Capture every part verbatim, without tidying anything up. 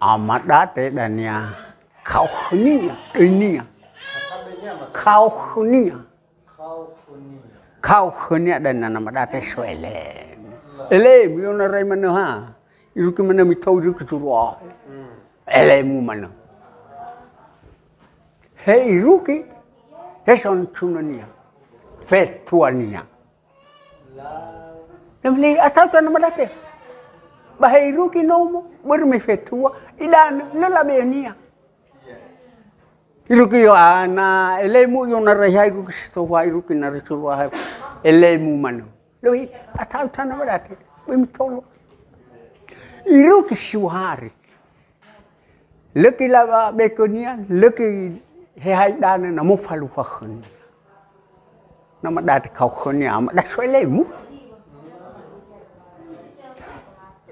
Amadate dania, kaokhönia, döinia. Kaokhönia. Kaokhönia dania na madate so elemu. Elemu, i'onarai manö ha. Iruki manö mitou, iruki zurua. Elemu manö. He iruki, he soncunönia. Fetuania. Lamli atau tana madate. Ba he iruki nomo, börö me fetua, idanö, lö labe'önia. Iruki Yohana, elemu Yona raiha iruki sitoha, iruki na resuluaha, elemu manö. Lohi, atau tana madate, böi mitolo. Iruki siwahari. Lö ki lawa bekönia, lö ki hehai danö na mofaluha khönia. Na madate kao khönia, amada so elemu.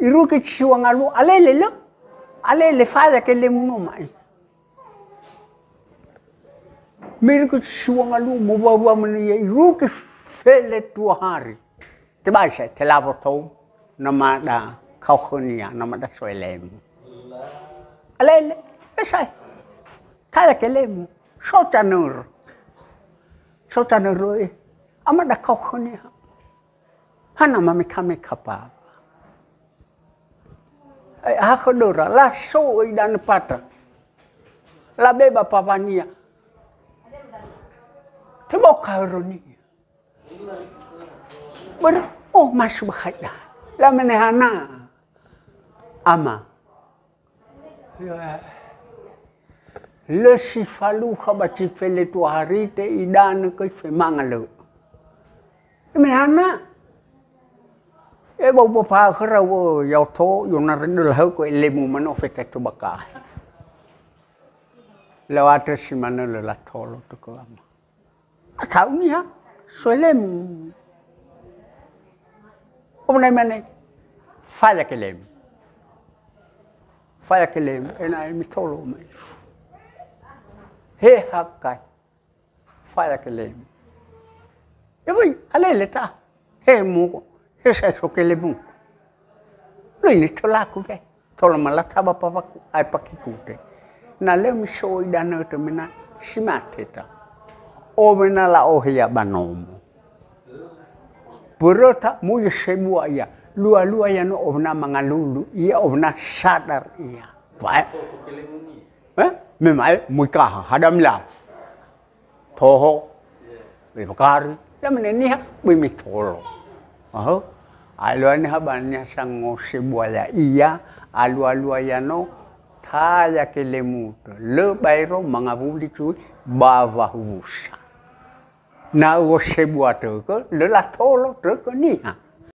Iruki siwa ngalu, alele lö. Alele faya ke lemu no mai. Miruki siwa ngalu, mowawa menö ia iruki fele dua hari. Tebai sai, telawo tou, namada kao khönia, namada so elemu. Alele, esai. Taya ke lemu. So tanör. So tanör loe. Amada kao khönia. Hana mameka-meka pa. Ai, aha khödöra, laso'ö idanö pata. Labeba pawania. Teboka hörönia. Börö, oh, masuk haida. Lamane hana. Ama. Lö si faluha ba zi fele dua hari te idanö köi femanga lö. Lamane hana. E ba uba paha khöra wö yaoto, yona redö lahöku elemu manö fetato bakahe. Lewatö si manö lö latolo tökö ama. Atau niha, so elemu. Omnai mane, faya ke lemu. Faya ke lemu, ena'e mitolo mai. He hakai, faya ke lemu. E woi, alele ta. He mugo, he sai so ke lemu. Lui ni tolaku ke. Tola malata ba pawaku, ae pakikute. Na lö miso'o idanö tömena si mate ta. Omena la'ohe ia ba nomo. Böröta muyu sebua ia. Lua-lua ia no omena mangalulu, ia omena sadar ia. Wae. Eh? Mema'e muikaha, hadamila. Toho. Böi bakari. Lamane niha, böi mitolo. Aho. Alua niha ba niha sangose buaya ia, alua-lua ia no, taya ke lemu tö. Lö baero mangawuli cui, ba wawusa. Na uose bua tökö, lö latolo tökö niha.